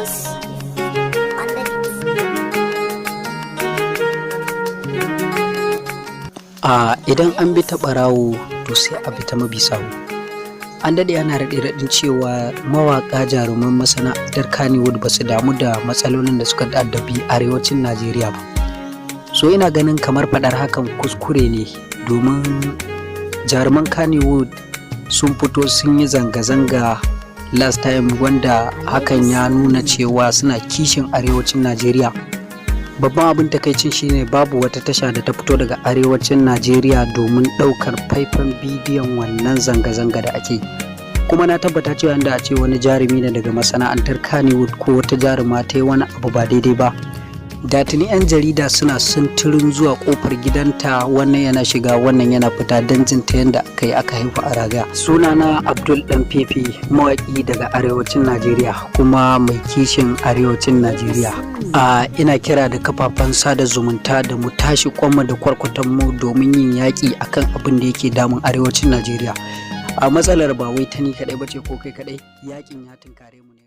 Marcus on the beat. A idan an bi ta ɓarawo, to sai a bi ta mabi sawu. An daɗe ana raɗe raɗin cewa mawaƙa jaruman masana'antar Kannywood ba su damu da matsalolin da suka addabi arewacin Najeriya ba. So ina ganin kamar faɗar hakan kuskure ne, domin jaruman Kannywood sun fito sun yi zanga-zanga last time, wanda hakan ya nuna cewa suna kishin arewacin Najeriya. Babban abin takaicin shine babu wata tasha da ta fito daga arewacin Najeriya domin ɗaukar faifan bidiyon wannan zanga-zanga da ake yi. Kuma na tabbata cewa inda a ce wani jarumi ne daga masana'antar Kannywood ko wata jaruma ta yi wani abu ba daidai ba, da tuni 'yan jarida suna sintirin zuwa kofar gidanta, wannan yana shiga, wannan yana fita, don jin ta yadda aka yi aka haifu a raga. Sunana Abdul Dan Fefe, mawaƙi daga arewacin Najeriya kuma mai kishin arewacin Najeriya. A ina kira da kafafen sada zumunta da mu tashi kwanmu da kwarkwatanmu domin yin yaƙi akan abin da yake damun arewacin Najeriya. A matsalar ba wai ta ni kaɗai bace ko kai kaɗai, yaƙin ya tunkare mu ne.